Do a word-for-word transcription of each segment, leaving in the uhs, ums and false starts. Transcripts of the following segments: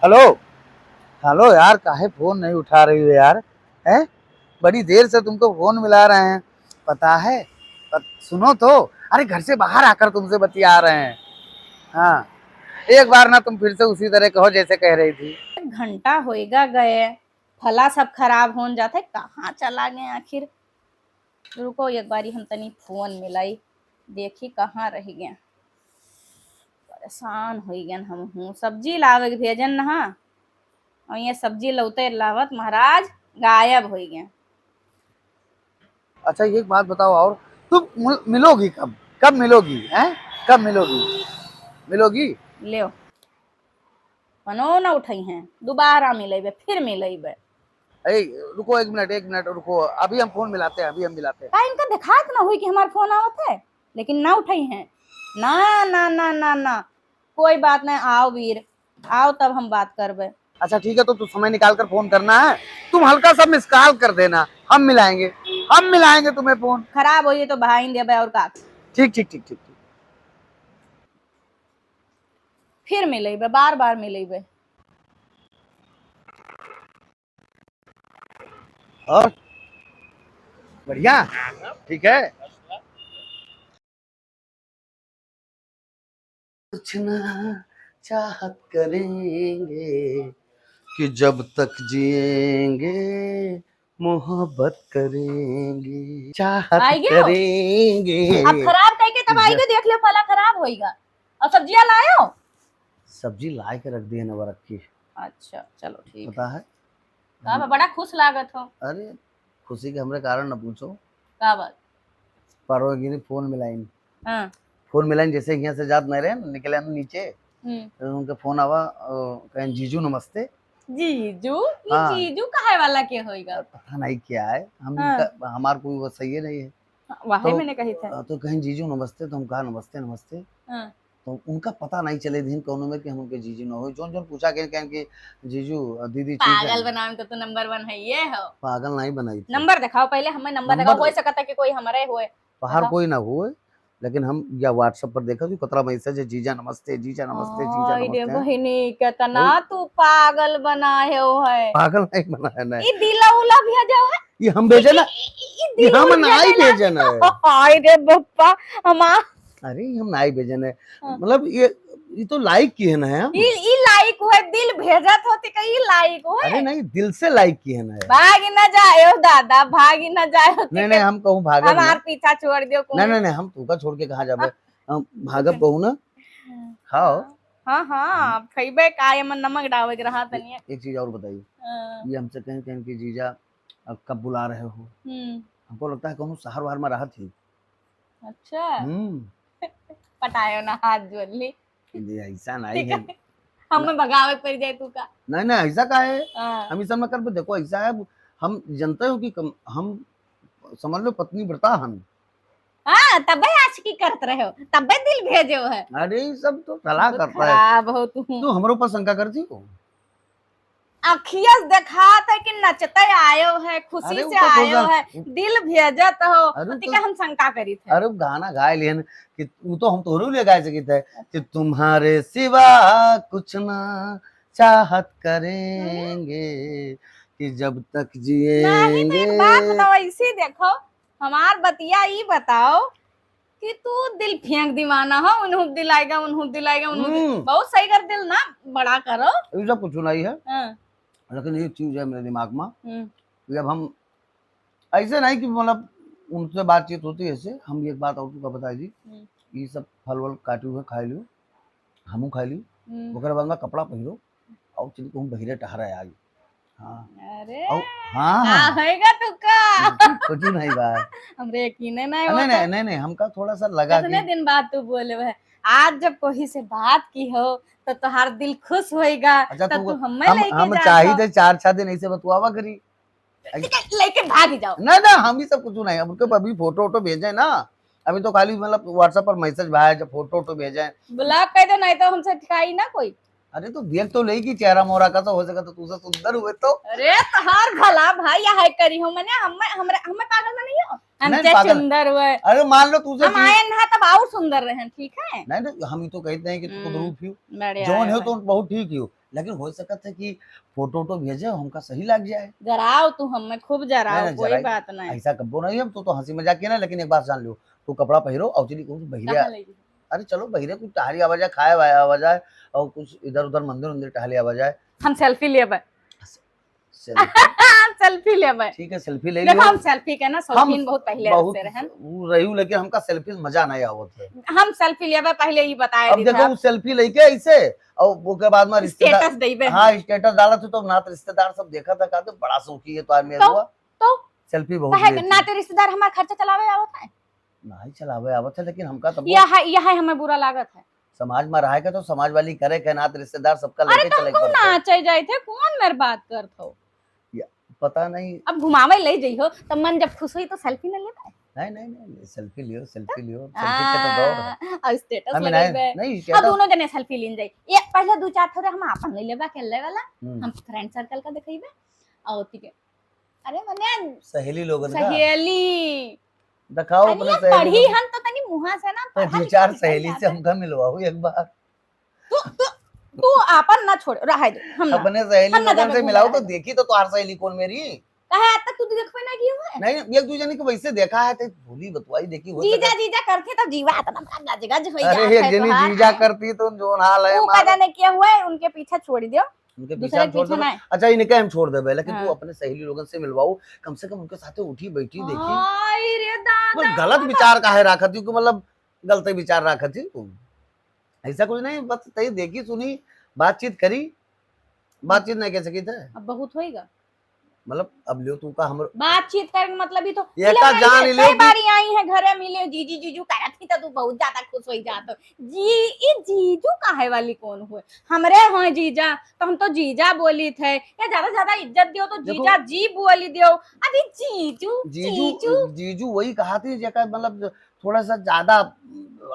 हेलो, हेलो यार, काहे फोन नहीं उठा रही हो यार? हैं? बड़ी देर से तुमको फोन मिला रहे हैं, पता है? पत-, सुनो तो, अरे घर से बाहर आकर तुमसे बतिया रहे हैं। हाँ, एक बार ना तुम फिर से उसी तरह कहो जैसे कह रही थी। एक घंटा होएगा गए, फला सब खराब होन जात है, कहाँ चला गए आखिर? रुको, एक बारी हम तनी फोन मिलाई, देखी कहाँ रह गए। परेशान हो गए हम हूँ, सब्जी लावे के भेजन न हा, और ये सब्जी लौते लावत महाराज गायब हो गए। अच्छा, एक बात बताओ, और तुम मिल-, मिलोगी कब? कब मिलोगी, हैं? कब मिलोगी? मिलोगी? लेओ, फोनो न उठई हैं, दोबारा मिलेबे, फिर मिलेबे। ए, रुको एक मिनट, एक मिनट रुको, अभी हम फोन मिलाते हैं, अभी हम मिलाते हैं। का इनका देखात ना हुई कि हमार फोन आवत है, लेकिन ना उठई हैं। ना, ना, ना, ना, ना, कोई बात नहीं, आओ वीर, आओ तब हम बात करबे। अच्छा ठीक है, तो तू समय निकाल कर फोन करना है, तुम हल्का सा मिस कॉल कर देना, हम मिलाएंगे, हम मिलाएंगे तुम्हें फोन। खराब होइए तो बहाइन देबे और का। ठीक, ठीक, ठीक, ठीक, ठीक। फिर मिलेबे, बार बार मिलेबे। और बढ़िया, ठीक है। कुछ ना चाहत करेंगे कि जब तक जिएंगे मोहब्बत करेंगे, चाहत आई गयो? करेंगे। अब खराब कह के तब आई जब गयो, देख ले, फला खराब होइगा। और सब्जियां लायो? सब्जी लाए के रख दिए ना, वो रखी। अच्छा, चलो ठीक है। पता है? का बा, बड़ा खुश लागत हो। अरे, खुशी के हमरे कारण न पूछो। का बात? परवा गिरी फोन मिलाइन। हाँ। फोन मिलाइन, जैसे यहाँ से जात नहीं रहे, निकले हम नीचे, हम्म। तो उनके फोन आवा, अ, कहें, "जीजू नमस्ते।" जीजू? ये हाँ। जीजू कहे वाला के होइगा? पता नहीं क्या है, हम हाँ। इनका, हमार कोई वो सही नहीं है। हाँ, वही तो, मैंने कही थे। अ, तो कहें, "जीजू नमस्ते," तो हम कहा, "नमस्ते, नमस्ते।" हाँ। तो उनका पता नहीं चले दिन कौनो में कि हम उनके जीजू न हो। जौन जौन पूछा के कहें कि जीजू, अ, दीदी ठीक है। पागल बनावे में तो तू नंबर वन है, ये हो। पागल नहीं बनाई थी। नंबर दिखाओ पहले, हमें नंबर नंबर दिखाओ, हो सकता है कि कोई हमारे होए। बाहर बताओ। कोई ना होए, लेकिन हम या WhatsApp पर देखा कि कतरा मैसेज है, "जीजा नमस्ते, जीजा नमस्ते, जीजा हाय रे नमस्ते।" बहिनी, कितना और तू पागल बनाए हो है। पागल नहीं बनाया ना। ई दिला उला भेजो है। ये हम भेजे ना। ई, ई, ई ये दिल हम उल नाई भेजे ना। भेजे ना। हाय रे बप्पा, हमार अरे, हम नाई भेजे ना। हाँ। मतलब, ये, ये तो लाइक की है ना, हम। ई, ई लाइक हुए, दिल भेजत होती का, ई लाइक हुए। अरे नहीं, दिल से लाइक की है ना। भाग न जायो दादा, भाग न जायो। नहीं, नहीं, हम कहूँ भागब हमार ना। पीछा छोड़ दियो, नहीं, नहीं, नहीं, हम तूका छोड़ के कहाँ जाबे? हाँ। हम भागब कहूँ ना। हाँ। खाओ। हाँ, हाँ, अब खइबे का, एमन नमक डावे के रहा तनिया। एक चीज और बताइए। हाँ। ये हमसे कहें, कहें कि जीजा, अब कब बुला रहे हो? हम्म। हमको लगता है कहूँ शहर वहर में रहत ही। अच्छा। हम्म। पटायो ना हाथ जोड़ ली। ये ऐसा नहीं ठीक है। है। हमें ना। भगावे पड़ जाए तू का। नहीं, नहीं, ऐसा का है? हाँ। हम ये सब ना कर, देखो, ऐसा है, हम जानते हो कि कम, हम समझ लो पत्नी व्रता हन। हाँ, तबे आशिकी करत रहे हो, तबे दिल भेजे हो है। अरे, ये सब तो चला बहुत करता है। खराब हो तू। तू हमरो पर शंका करती हो? अखिया से देखात है कि नचते आयो है, खुशी अरे, से वो तो आयो बोला, है, वो दिल भेजत हो, अरे, तो तो, हम शंका करी थे। अरे, वो गाना गाए लेन कि वो तो हम तोहरे लिए गाए सकित है कि तुम्हारे सिवा कुछ ना चाहत करेंगे कि जब तक नहीं, तो एक बात जिएंगे। बताओ, ऐसे देखो, हमार बतिया ई बताओ कि तू दिल फेंक दीवाना हो, उन्हों दिलाएगा, उन्हों दिलाएगा, उन्हों दिल-, हम्म। बहुत सही कर दिल ना बड़ा करो। ये सब कुछ नहीं है। हाँ। लेकिन एक चीज है मेरे दिमाग में, हम्म। कि अब हम ऐसे नहीं कि मतलब उनसे बातचीत होती है ऐसे, हम एक बात और तुमको बता दी, हम्म। ये सब फल वल काटी हुए खाए लियो, हमू खाए ली, हम्म। ओकर बाद में कपड़ा पहिरो, और चली कहूँ बहिरे टहरे आई। हाँ। अरे, और, हाँ। का होएगा तू का? कुछ, कुछ नहीं बा। हमरे यकीन है नहीं अरे, होता। नहीं, नहीं, नहीं, हमका थोड़ा सा लगा कितने कि दिन बाद तू बोले है, आज जब कोई से बात की हो, तो तोहार दिल खुश होएगा, अच्छा, तो तू, तू हमें हम, लेके हम जाता। चाहिए थे चार, छह दिन ऐसे बतुआवा करी। ठीक है, लेके भाग जाओ। ना, ना, हम ही सब कुछ नहीं, अब उनके अभी फोटो वोटो भेजे ना, अभी तो खाली मतलब WhatsApp पर मैसेज भाई, जब फोटो वोटो भेजे। ब्लॉक कर दो, नहीं तो हमसे ठिकाई ना कोई। अरे तो देख तो लेगी चेहरा मोरा का, तो हो सका तो तुझसे सुंदर हुए तो। अरे तोहार भला भाई, या है करी हो मने, हम, हमरे, हमें पागल में नहीं हो, हम नहीं, चाहे पागल। सुंदर हुए। अरे मान लो तुझसे हम ठीक आए ना तब और सुंदर रहे, ठीक है? नहीं, नहीं, हम ही तो कहते हैं कि तू हम्म, खुदरूप ही हो। बढ़िया जौन है हो भाई। तो बहुत ठीक ही हो, लेकिन हो सकत है कि फोटो वोटो भेजे, हमका सही लग जाए। जराओ तू, हमें खूब जराओ, नहीं, नहीं, कोई जराई। बात नहीं। ऐसा कब्बो नहीं, हम तो, तो हंसी मजाक किया ना, लेकिन एक बात जान लो, तू कपड़ा पहिरो और चली कुछ बहिरे। कहाँ ले जाई? अरे चलो बहिरे कुछ टहरी आवा जाए, खाए वाए आवा जाए और कुछ इधर उधर मंदिर उंदिर टहले आवा जाए। हम सेल्फी लेबे। सेल्फी? सेल्फी लेबे। ठीक है, सेल्फी ले देखो, लियो। हम सेल्फी के ना हम शौकीन बहुत पहले बहुत से रहन। उ रही हूँ, लेकिन हमका सेल्फी से मजा नहीं आवत है। हम सेल्फी लेबे, पहले ही बताए अब दी देखो, था। वो सेल्फी लेके ऐसे और ओके बाद में रिश्तेदार स्टेटस देबे हाँ, हम। स्टेटस डालत है तो नात रिश्तेदार सब देखा था, कहते बड़ा शौकी है तो आज मेरे तो, हुआ। तो सेल्फी बहुत काहे लेती। नाते रिश्तेदार हमार खर्चा चलावे आवत है? नहीं चलावे आवत है, लेकिन हमका तब यह, यह हमें बुरा लागत है। समाज में रहे के तो समाज वाली करे के, नात रिश्तेदार सबका अरे लेके तो चले हम के कहूँ पड़ता है। नाचे जाए थे, कौन मेर बात करत हो? या, पता नहीं। अब घुमावे ले जइहो, तब मन जब खुश होई तो सेल्फी न लेबे। नहीं, नहीं, नहीं, नहीं, सेल्फी लियो, सेल्फी लियो, सेल्फी के तो दौर है। आ, और स्टेटस हम नहीं, लगेबे। नहीं, अब स्टेटस दोनों जने सेल्फी लीन जाई। ये पहले दो चार ठो रे हम आपन ले लेबा, अकेले वाला। हम्म। हम फ्रेंड सर्कल का दिखाइबे। और ठीक है। अरे मने सहेली लोगन का? सहेली। दिखाओ तनी अपने यार सहेली पढ़ी लोगन। हन तो तनी मुहा से ना तो पढ़ा दो लिखा चार निकल सहेली से जाता। हमका मिलवाओ एक बार। तू, तू, तू आपन ना छोड़, रहे दे, हम ना, अपने सहेली हम ना लोगन जाबे से घूमे मिलाओ तो रहे दे। देखी तो तोहार सहेली कौन मेरी। काहे आज तक तू देखबे ना किए हुए? नहीं, एक दू जने के वैसे देखा है, तो भूली बतवाई देखी हो जीजा, सके। जीजा करके तो जीवा इतना गज गज हो अरे, जात एक है जनी तोहार जीजा है। करती तो जोन हाल है तू हमारा। का जाने किए हुए, उनके पीछे छोड़ दियो। उनके पीछे दूसरे हम छोड़ पीछे देबे। नहीं। अच्छा, इनके हम छोड़ देबे, लेकिन तू हाँ। अपने सहेली लोगन से मिलवाऊ, कम से कम उनके साथे उठी बैठी देखी। हाय रे दादा। कोई गलत विचार काहे राखत हूँ कि मतलब गलत विचार राखत हूँ? ऐसा कुछ नहीं, बस तई देखी सुनी, बातचीत करी, बातचीत नहीं कह सकी थे। अब बहुत होएगा। मतलब अब लियो तू का हमर बातचीत करे के मतलब ही तो ये मिले का नहीं जान है, लियो कई कि बारी आई है घरे मिले, जीजी जीजू करत ही तो तू बहुत ज्यादा खुश हो जात हो। जी, ई जीजू काहे वाली कौन हुए? हमरे होए जीजा, तो हम तो जीजा बोली थे। या ज्यादा ज्यादा इज्जत दियो तो देखो, जीजा जी बोली दियो। अभी जीजू, जीजू, जीजू। जीजू वही कहा थी जेका मतलब थोड़ा सा ज्यादा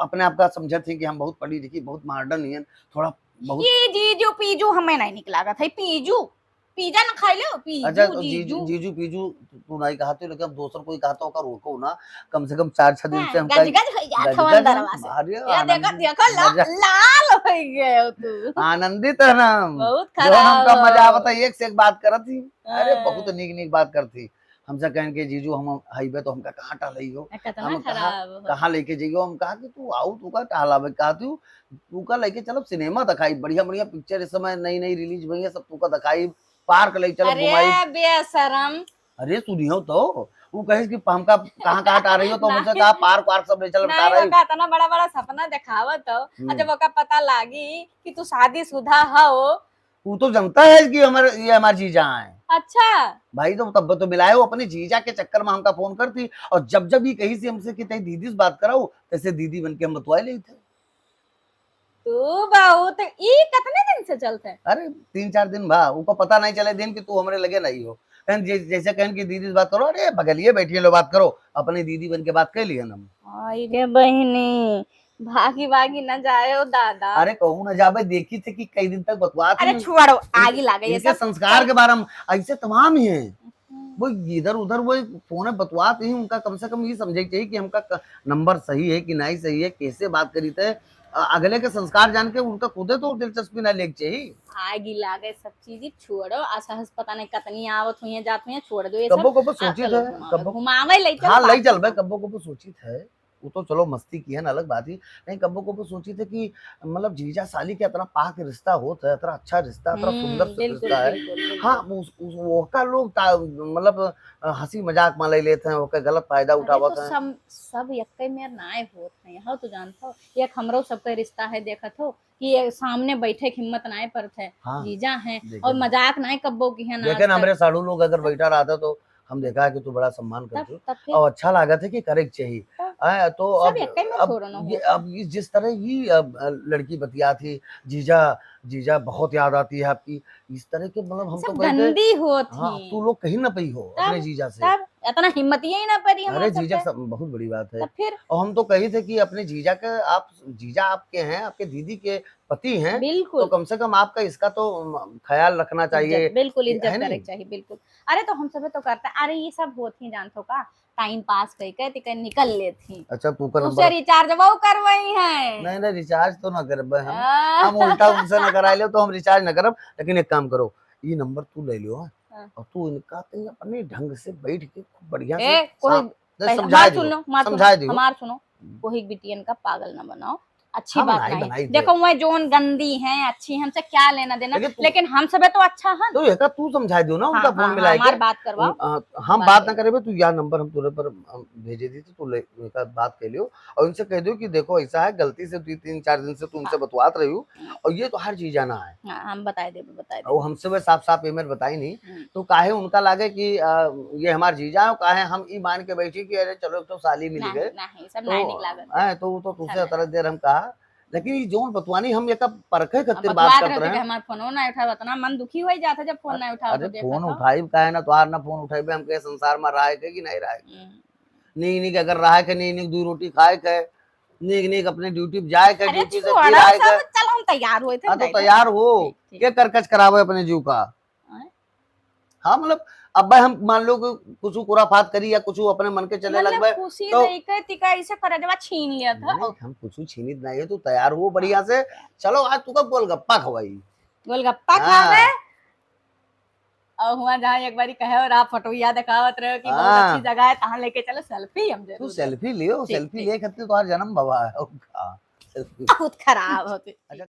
अपने आप का समझत है कि हम बहुत पढ़ी लिखी, बहुत मॉडर्न ही हैं, थोड़ा बहुत ये जीजू पीजू हमें नहीं निक लागत है। पीजू, पिज्जा न खाई लो, पीजू, अच्छा, तो जीजू, जीजू। जीजू पीजू तू, तू नहीं कहते हो, लेकिन अब दोसर कोई कहता होगा, रोको ना, कम से कम चार छह दिन हाँ, से हमका गज गज हो जात गज हो गज अंदरवा हम, से। अरे ये देखो, आनंद, देखो, ला-, मजा। लाल हो गए हो तू। आनंदित है ना हम। बहुत जो खराब हमका हो। मजा आवता है, एक से एक बात करत ही। अरे, हाँ। बहुत नीक नीक बात करत ही। हमसे कहन के, "जीजू, हम हइबे तो हमका कहाँ टहलई हो? आ, कितना हम कहाँ, खराब हो। कहाँ लेके जइयो?" हम कहा कि, "तू आऊ, तू का टहलावे?" कहा, "तू, तू का लेके चलब सिनेमा दिखाई, बढ़िया बढ़िया पिक्चर इस समय नई नई रिलीज भई है, सब तू का दिखाई।" पार्क ले चल अरे घुमाई। बेशरम। अरे सुनियो तो, उ कहे कि हमका कहाँ कहाँ टार रही हो, तो ना। मुझसे कहा पार्क वार्क सब ले चल ना, बता रही। ओका इतना बड़ा बड़ा सपना दिखावत हो, हम्म। और जब ओका पता लागी कि तू शादीशुदा हो। वो तो जानता है कि हमारे, ये हमार जीजा हैं। अच्छा। भाई तो तब तो मिलाए हो, अपने जीजा के चक्कर में हमका फोन करती, और जब जब ये कही से हमसे कि तई दीदी से बात कराओ, तैसे दीदी बन के हम बतवाए लेते। तू बहुत, ई कितने दिन से चलते? अरे, तीन चार दिन भा, उनको पता नहीं चले दिन कि तू हमरे लगे नहीं हो। कहन जे-, जैसे कहन कि दीदी से बात करो, अरे, बगलिए बैठी लो, बात करो, अपने दीदी बन के बात कर लिया ना। आई रे बहिनी, भागी भागी न जाए हो दादा। अरे, कहूँ न जाबे, देखी थे कि कई दिन तक बतवात अरे, ही। छोड़ो, इनके, आगी लागे, ये इनके सब संस्कार के बारे में ऐसे तमाम ही हैं। हम्म। वो इधर उधर वो फोन है बतवात ही, उनका कम से कम ये समझे के चाहिए कि हमका क-, नंबर सही है कि नहीं सही है, कैसे बात करी थे। अ, अगले के संस्कार जान के उनका खुदे तो दिलचस्पी ना लेके चाहिए। आगी लागे सब चीज, छोड़ो, असहज पता नहीं कतनी आवत हुई है, जात हुई है, छोड़ दो ये सब। कब्बो कब्बो सोची थे, घुमावे, कब्बो घुमावे ले चल हाँ, ले बात चल भाई, कब्बो कब्बो सोची थे। वो तो चलो मस्ती की है ना, अलग बात ही। नहीं, कब्बो कब्बो सोची थे कि मतलब जीजा साली के इतना पाक रिश्ता होत है, इतना अच्छा रिश्ता, इतना हम्म, सुंदर से बिल्कुल, रिश्ता है। बिल्कुल, बिल्कुल। हाँ, उस, उस, वो का लोग ता-, मतलब, अ, हंसी मजाक में ले लेते हैं, ओके गलत फायदा अरे उठावत तो हैं। सब, सब यक्के में नाय होत हैं, हाँ, तो जानत हो, एक हमरो सबके रिश्ता है, देखत हो कि ये सामने बैठे के हिम्मत नाय परत है, हाँ, जीजा हैं, देखे और ना। मजाक नाय कब्बो की है ना लेकिन आजकल। हमरे साढ़ू लोग अगर बैठा रहता तो हम देखा है कि तू बड़ा सम्मान तब, करती हो तब फिर? और अच्छा लागत है कि करे के चाहिए। तब आए, तो सब अब, यक्के में अब छोड़ो ना ये, होता। अब ये जिस तरह ये, अब, अ, लड़की बतिया थी, "जीजा, जीजा बहुत याद आती है आपकी", इस तरह के मतलब हम सब तो कहते गंदी होत हाँ, ही। तू लोग कहीं ना पई हो तब, अपने जीजा से। तब इतना हिम्मत ही ना पड़ी हम अरे सबके। जीजा सब बहुत बड़ी बात है। तब फिर? और हम तो कही थे कि अपने जीजा के आप, जीजा आपके हैं, आपके दीदी के पति हैं, बिल्कुल। तो कम से कम आपका इसका तो, म, ख्याल रखना इज्जत, चाहिए। बिल्कुल, इज्जत है करे नहीं? के चाहिए, बिल्कुल। अरे तो हम सभे तो करता है, अरे ये सब होत ही जानत हो का, टाइम पास कई के तिके निकल लेत ही। अच्छा, तू का उसे नंबर? रिचार्ज वो करवाई है। नहीं, नहीं, रिचार्ज तो ना करबे हम। हाँ। हम उल्टा उनसे ना कराए ले तो हम रिचार्ज ना करब। लेकिन एक काम करो, ये नंबर तू ले लियो, हाँ? हाँ। और तू इनका तो अपने ढंग से बैठ के खूब बढ़िया से ए, कोई सा-, नहीं, पहले समझाए हमार दियो, सुन लो, हमार सुन समझाए लो, दियो। हमार सुनो, हम्म। कोई बिटियन का पागल ना बनाओ, अच्छी हम बात नहीं नहीं। बनाई थे। देखो, वह जोन गंदी हैं, अच्छी, हमसे क्या लेना देना, लेकिन तू लेकिन हम सबे तो अच्छा है। तो एका तू समझाए दियो ना, हाँ, उनका फोन हाँ, मिलाए हाँ, के। हमार बात करवाओ। उन-, आ, हम बात बात ना नहीं। करेबे, तू या नंबर हम तोरे पर, हम भेजे दी, तो तू ले, उनका बात कर लियो और उनसे कह दियो कि देखो, ऐसा है, गलती से दो, तीन, चार दिन से तू उनसे हाँ। बतवात रही हो हाँ। और ये तो हर चीज जाना है। हाँ, हम बताए देबे, बताए और देबे। हमसे वह साफ साफ ईमेल बताई नहीं, हम्म। तो काहे उनका लागे कि, आ, ये हमार जीजा हो, काहे हम ई मान के बैठी कि अरे चलो, एक तो साली मिल नहीं, गए। नहीं, सब तो, नहीं निक लागत। हैं, तो वो तो तुझसे अच्छा उतरत देर हम कहा, लेकिन ये जोन बतवानी हम एका परखे अब खातिर बात बतवात करत रहते रहे। कि हमार फोनो ना उठावे, इतना मन दुखी हो जाता जब फोन अरे, ना उठावे अरे, तो देखा फोन तो। उठाइब काहे ना, तोहार ना फोन उठाइबे, हमके संसार में रहे के कि नहीं रहे के। हम्म। नीक नीक अगर रहे के, नीक नीक दो रोटी खाए के, नीक नीक अपने ड्यूटी पे जाए के, अरे, ड्यूटी से छोड़ा फिर आए सब, के। चल हम तैयार होए थे, हाँ, तो जाए थे। तैयार हो, ठीक, ठीक। के करकच करावे अपने जीव का। आए? हाँ, मतलब, अब भाई हम मान लो कि कुछ खुराफात करी या कुछ अपने मन के चले मतलब लगबे, खुशी तो नहीं के तिका ऐसे करजवा छीन लिया था। नहीं, हम कुछ छीनित नहीं है, तू तैयार हो बढ़िया से। चलो, आज तू का गोलगप्पा खवाई। गोलगप्पा हाँ। खावे? और हुआ जहाँ एक बारी कहे और आप फोटोया दिखावत रहे कि बहुत हाँ। अच्छी जगह है, तहाँ लेके चलो, सेल्फी हम तू जरूर सेल्फी लियो, ठीक, सेल्फी ठीक। ले खातिर तोहार जन्म बाबा है, ओका। बहुत खराब होती। अच्छा।